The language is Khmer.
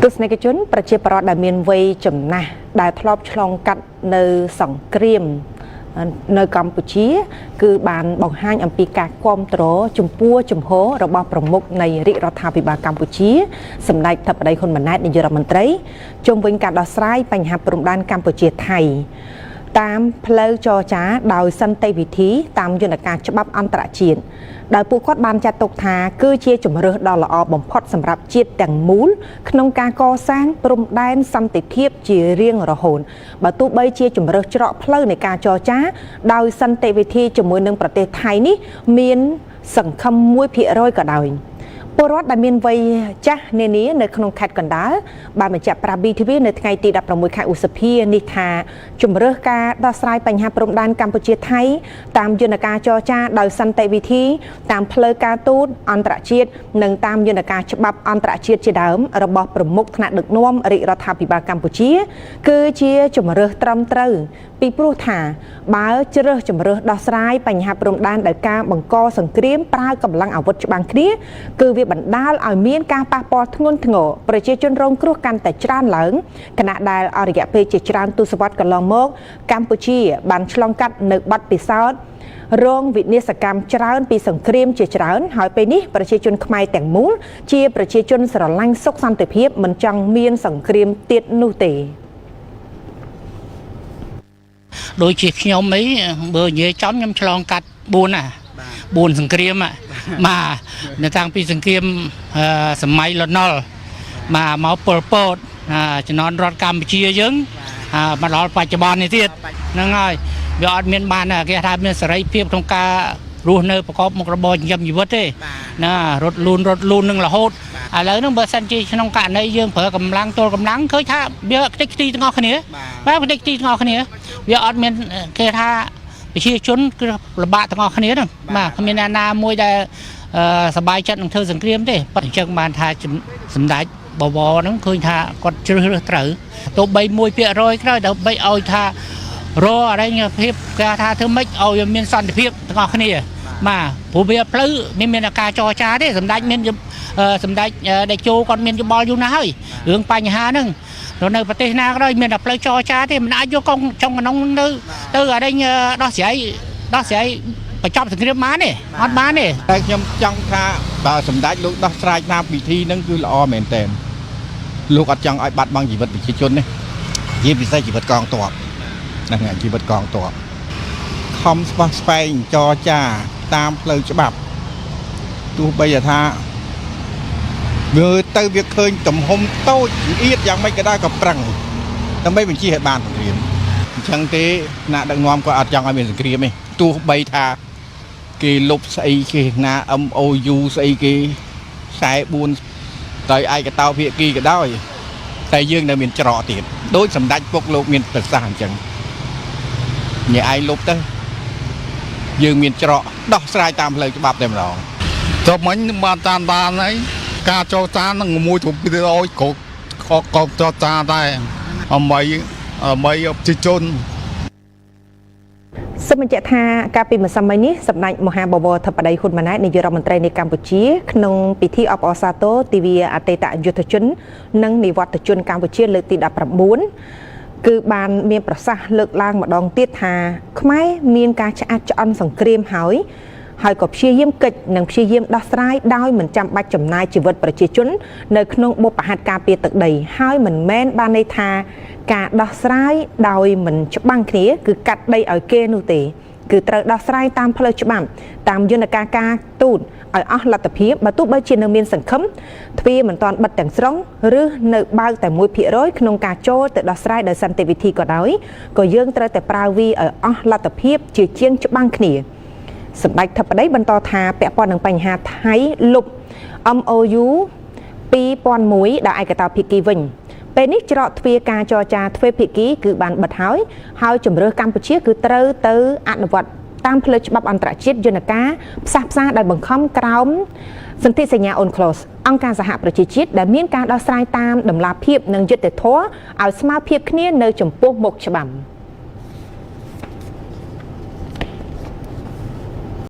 ទស្សនិកជនប្រជាប្រដ្ឋដែលមានវ័យចំណាស់ដែលធ្លាប់ឆ្លងកាត់នៅសង្គ្រាមនៅកម្ពុជា គឺបានបង្ហាញអំពីការគ្រប់គ្រងចំពោះជំហររបស់ប្រមុខនៃរាជរដ្ឋាភិបាលកម្ពុជាសម្ដេចធិបតីហ៊ុនម៉ាណែតនាយករដ្ឋមន្ត្រីជុំវិញការដោះស្រាយបញ្ហាព្រំដែនកម្ពុជាថៃតាមផ្លូវចរចាដោយសន្តិវិធីតាមយន្តការច្បាប់អន្តរជាតិដោយពួកគាត់បានចាត់ទុកថាគឺជាជំរើសដ៏ល្អបំផុតសម្រាប់ជាតិទាំងមូលក្នុងការកសាងព្រំដែនសន្តិភាពជារៀងរហូតបើទោះបីជាជំរើសច្រកផ្លូវនៃការចរចាដោយសន្តិវិធីជាមួយនឹងប្រទេសថៃនេះមានសង្ឃឹម1%ក៏ដោយពលរដ្ឋដែលមានវ័យចាស់នានានៅក្នុងខេត្តកណ្ដាលបានបញ្ជាក់ប្រាប់ BTV នៅថ្ងៃទី16ខែឧសភានេះថាជំរើសការដោះស្រាយបញ្ហាព្រំដែនកម្ពុជាថៃតាមយន្តការចរចាដោយសន្តិវិធីតាមផ្លូវការទូតអន្តរជាតិនិងតាមយន្តការច្បាប់អន្តរជាតិជាដើមរបស់ប្រមុខថ្នាក់ដឹកនាំរាជរដ្ឋាភិបាលកម្ពុជា គឺជាជំរើសត្រឹមត្រូវពីព្រោះថាបើជ្រើសជំរើសដោះស្រាយបញ្ហាព្រំដែនដោយការបង្កសង្គ្រាមប្រើកម្លាំងអាវុធច្បាំងគ្នាគឺវាបណ្ដាលឲ្យមានការប៉ះពាល់ធ្ងន់ធ្ងរប្រជាជនរងគ្រោះកាន់តែច្រើនឡើងខណៈដែលអរិយៈពេលជាច្រើនទសវត្សរ៍កន្លងមកកម្ពុជាបានឆ្លងកាត់នៅបទពិសោធន៍រងវិនាសកម្មច្រើនពីសង្គ្រាមជាច្រើនហើយពេលនេះប្រជាជនខ្មែរទាំងមូលជាប្រជាជនស្រឡាញ់សុខសន្តិភាពមិនចង់មានសង្គ្រាមទៀតនោះទេ ដូចជាខ្ញុំអីបើនិយាយចំខ្ញុំឆ្លងកាត់4ណា4សង្គ្រាមបាទនៅតាំងពីសង្គ្រាមសម័យលន់នល់បាទមកប៉ុលពតជំនាន់រដ្ឋកម្ពុជាយើងមកដល់បច្ចុប្បន្ននេះទៀតហ្នឹងហើយវាអត់មានបានគេថាមានសេរីភាពក្នុងការរស់នៅប្រកបមុខរបរចិញ្ចឹមជីវិតទេណារត់លូនរត់លូននឹងរហូតឥឡូវហ្នឹងបើសិនជាក្នុងករណីយើងប្រើកម្លាំងទល់កម្លាំងឃើញថាវាខ្ទេចខ្ទីទាំងអស់គ្នាបាទខ្ទេចខ្ទីទាំងអស់គ្នាវាអត់មានគេថាប្រជាជនគឺលំបាកទាំងអស់គ្នាហ្នឹងបាទគ្មានអ្នកណាមួយដែលសบายចិត្តនឹងធ្វើសង្គ្រាមទេប៉ុន្តែអញ្ចឹងបានថាសម្ដេចបវរហ្នឹងឃើញថាគាត់ជ្រើសរើសត្រូវទោះបី1%ក្រោយដើម្បីឲ្យថារកអរិញភាពគេថាធ្វើម៉េចឲ្យវាមានសន្តិភាពទាំងអស់គ្នាបាទព្រោះវាផ្លូវមានការចរចាទេសម្ដេចមានសម្ដេចតេជោគាត់មានយោបល់យូរណាស់ហើយរឿងបញ្ហាហ្នឹងនៅប្រទេសណាក៏ដោយមានតែផ្លូវចរចាទេមិនអាចយកកងចុងក្នុងទៅទៅអរិញដោះស្រាយដោះស្រាយបញ្ចប់សង្គ្រាមបានទេអត់បានទេ តែខ្ញុំចង់ថាបើសម្ដេចលោកដោះស្រាយតាមពិធីហ្នឹងគឺល្អមែនទែនលោកអត់ចង់ឲ្យបាត់បង់ជីវិតប្រជាជនទេជាពិសេសជីវិតកងទ័ពហ្នឹងហើយជីវិតកងទ័ពខំស្វះស្វែងចរចាតាមផ្លូវច្បាប់ទោះបីថាមើលទៅវាឃើញទំហំតូចអៀតយ៉ាងម៉េចក៏ដោយក៏ប្រឹងដើម្បីបញ្ជាឲ្យបានសង្គ្រាមអញ្ចឹងទេថ្នាក់ដឹកនាំក៏អត់ចង់ឲ្យមានសង្គ្រាមទេទោះបីថា គេលុបស្អីគេណា MOU ស្អីគេ44ដោយឯកតោភាគីក៏ដោយតែយើងនៅមានច្រកទៀតដូចសម្ដេចពុកលោកមានប្រសាសន៍អញ្ចឹងញ៉ែឯងលុបទៅយើងមានច្រកដោះស្រាយតាមផ្លូវច្បាប់តែម្ដង ចុះមិញបានតាមដានហើយការចរចានឹងមួយទៅ200ក៏ក៏ចរចាដែរដើម្បីដើម្បីប្រជាជន សូមបញ្ជាក់ថាកាលពីម្សិលមិញនេះសម្ដេចមហាបវរធិបតីហ៊ុនម៉ាណែតនាយករដ្ឋមន្ត្រីនៃកម្ពុជាក្នុងពិធីអបអរសាទរទិវាអតីតយុទ្ធជន និងនិវត្តជនកម្ពុជាលើកទី19គឺបានមានប្រសាសន៍លើកឡើងម្ដងទៀតថាខ្មែរមានការឆ្អាតឆ្អន់សង្គ្រាមហើយហើយក៏ព្យាយាមកិច្ចនិងព្យាយាមដោះស្រាយដោយមិនចាំបាច់ចំណាយជីវិតប្រជាជននៅក្នុងបុព្វហេតុការពារទឹកដីហើយមិនមែនបានន័យថាការដោះស្រាយដោយមិនច្បាំងគ្នាគឺកាត់ដីឲ្យគេនោះទេគឺត្រូវដោះស្រាយតាមផ្លូវច្បាប់តាមយន្តការការទូតឲ្យអស់លទ្ធភាពបើទោះបីជានៅមានសង្ឃឹមទ្វារមិនទាន់បិទទាំងស្រុងឬនៅបើកតែ1%ក្នុងការចូលទៅដោះស្រាយដោយសន្តិវិធីក៏ដោយក៏យើងត្រូវតែប្រើវាឲ្យអស់លទ្ធភាពជាជាងច្បាំងគ្នាសម្ដេចធិបតីបន្តថាពាក់ព័ន្ធនឹងបញ្ហាថៃលុប MOU 2001ដល់ឯកតោភាគីវិញពេលនេះច្រកទ្វារការចរចាទ្វេភាគីគឺបានបិទហើយហើយជំរើសកម្ពុជាគឺត្រូវទៅអនុវត្តតាមផ្លូវច្បាប់អន្តរជាតិយន្តការផ្សះផ្សាដោយបង្ខំក្រោមសន្ធិសញ្ញា UNCLOS អង្គការសហប្រជាជាតិដែលមានការដោះស្រាយតាមតម្លាភាពនិងយុត្តិធម៌ឲ្យស្មើភាពគ្នានៅចំពោះមុខច្បាប់។